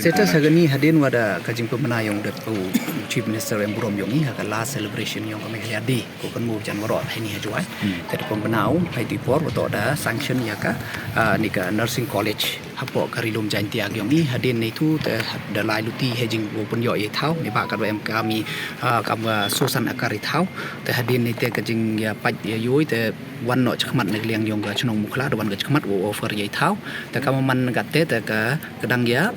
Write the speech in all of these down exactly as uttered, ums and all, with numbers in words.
Status ha kani hadien wa da ka jingpynbna yong u Chief Minister em burom yong i ha ka last celebration yong ka Meghalaya Day ko kan mo jan warok ha ini ha Jowai. Te da pynbna u ha itu i por wa toh da sanction ya ka, ah, ni ka nursing college hapoh ka Ri-lum Jaintia yong i. Hadien ni tu te da lai luti ha jingpynyoh ya i thaw ni ba ka em kami, ah, kam wa sosan akar i thaw. Te hadien ni te ka jingya pait ya yoi te wan noh chakhmat na ka liang yong ka chnong Mukhla, da wan ka chakhmat wa offer ya i thaw. Te kam man kat te, te ka, ka dang ya,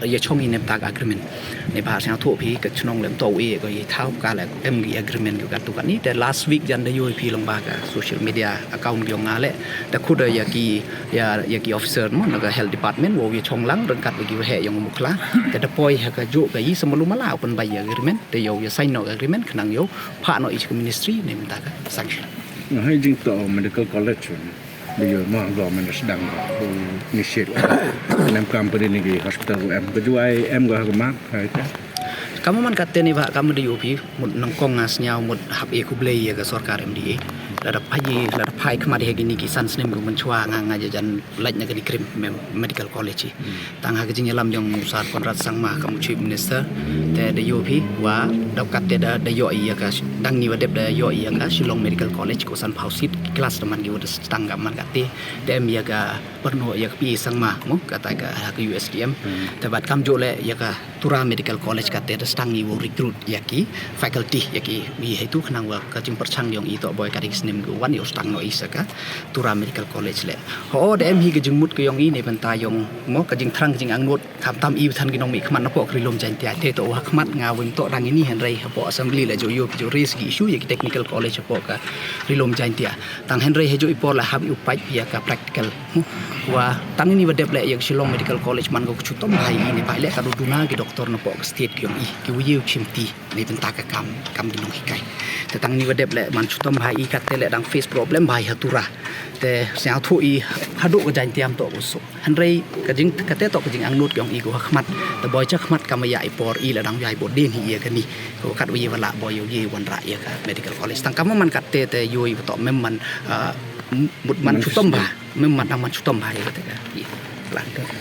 ya chong i ne bynta ka agreement. Ni ba sngewthuh phi ka chnong lem to e ko ya i thaw ka le em ki agreement ko ka tu ka ni. Te last week jan da yoi phi long ba ka social media account yong nga le. Te khut ya ki, ya, ya ki officer mo na ka health department wa ya chong lang rengkat wa ki wa he yong Mukhla. Te da poi ha ka jo ka i samalu mala open by agreement. Te yow ya sign noh ka agreement khnang yow pha noh i chi ka ministry ne bynta ka sanction. Nga hai jing to medical college un. Biyo ma government sdang ko initiate. Nem kam pari ni ki hospital ko em ko Jowai em ko ha ko ma. Hai te. Kam man kat te ni ba kam da yoh phi mut nangkong nga snyaw mut hap e khublei ya ka sorkar M D A. Lada phai, lada phai khmat ha kini ki san snem ko mynchwa nga nga jajan lait na kani krim me-, medical college i. Tang ha ka jingyalam yong u Sir Conrad Sangma kam u Chief Minister, te da yoh phi wa da kat te da, da yoh i ya ka, dang ni wa dep da yoh i ya ka Shillong Medical College ko san phaw seat, class da man ki wa da stang ka man kat te, da em ya ka parno ya ka P A Sangma mo, kata ka ha ka U S D M. Te bad kam jo le ya ka Tura Medical College kat te da stang i wa recruit ya ki faculty ya ki wi haitu khnang wa ka jingpyrchang yong i toh boi ka ri snem ko wan yow stang noh i sa ka Tura Medical College le. Ho da em hi ka jingmut ka yong i ne bynta yong mo ka jingthrang ka jingangnud. Khamtam i than ki nongmihkhmat napoh ka Ri-lum Jaintia te toh wa khmat nga wym toh dang ini hynrei hapoh assembly le jo yoh phi jo raise ki issue ya ki technical college hapoh ka Ri-lum Jaintia. Tang hynrei ha jo i por le hap i u pait ya ka practical. Wa tang ini wa dep le ya ka Shillong Medical College man ko ka chutom bha i ne bha le ka du duna ki doctor napoh ka state ki yong i ki wa yoh chimti ne bynta ka kam, kam ki nonghikai. Te tang ini wa dep le man chutom bha i kat te le dang face problem bha i ha Tura. Te sngewthuh i haduh ka Jaintia em toh ko so. Hynrei ka jing, kat te toh ka jingangnud yong i ko ha khmat. Te boi cha khmat kam ya i por i la dang ya i bor din hi ya kani. Ko kat wa ya wa la boi yow ye wanrah ya ka medical college. Tang kam man kat te te yoh i wa toh mem man, ah, mut man chutom bha. Mem man dang man chutom bha ya ka te ka. Ye. Kala.